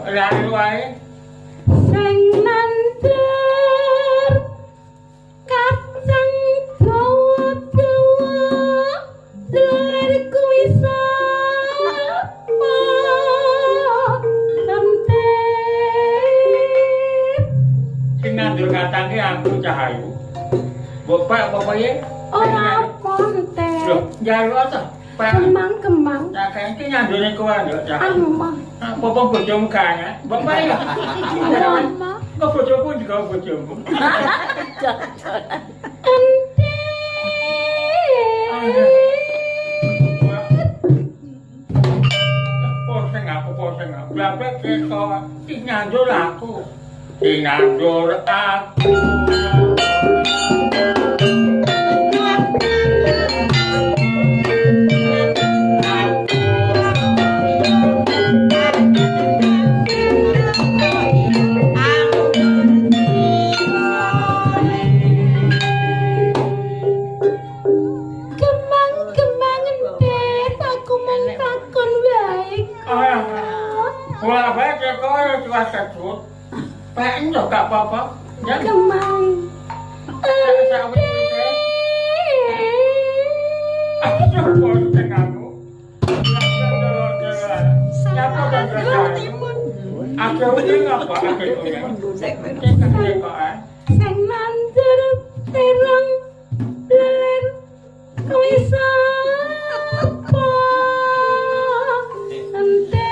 Lalu wae. Sing nandur kacang dawa-dawa ler kuwi sapa? Entet. Sing nandur kacange aku, Cahayu. Mbok pak apa piye? Ora ponte. Lho, njaluk ta? Pak. Kemang kemang. Tak kaya iki nyandure kowe lho, Cahayu. Amma. Apa bojomu gak? Mbok pak ya. Amma. Kok bojoku juga bojomu. Entet. Poseng aku, poseng aku. Blabek ketok iki nyandur aku. Sing nandur aku. Kemang kemang entet, aku mung takon wae. Ah. Wah, bae ketok wis kecut. Pak yo gak apa-apa. Ya. Kemang. Sak-sak. Aku poseng aku. Siapa Aku ini ngapa aku ini? Sing nandur terong ler kuwi sapa? Entet.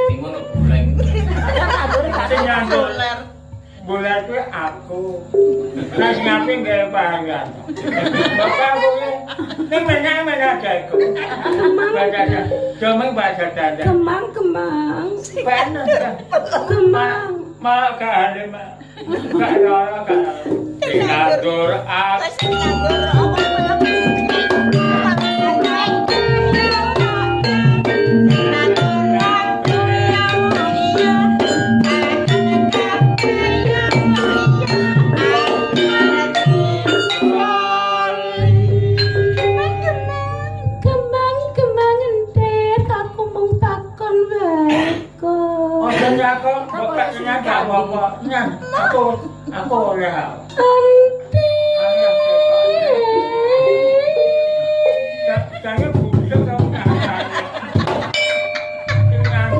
Timun buleng. Sing nandur bulan kuwi aku. Lah sing apik gawe pangan. Bapak kuwi ning menang-menang jago. Kemang. Baca jaman baca tanda. Kemang kemang. Kemang. Ma gak mak. Gak ora gak. Sing nandur aku. Sing nandur apa Kemang kemang entet, aku mung takon wae kok. Oh, aku, bapak nyang gak apa-apa. Nyang, aku ora. Entet.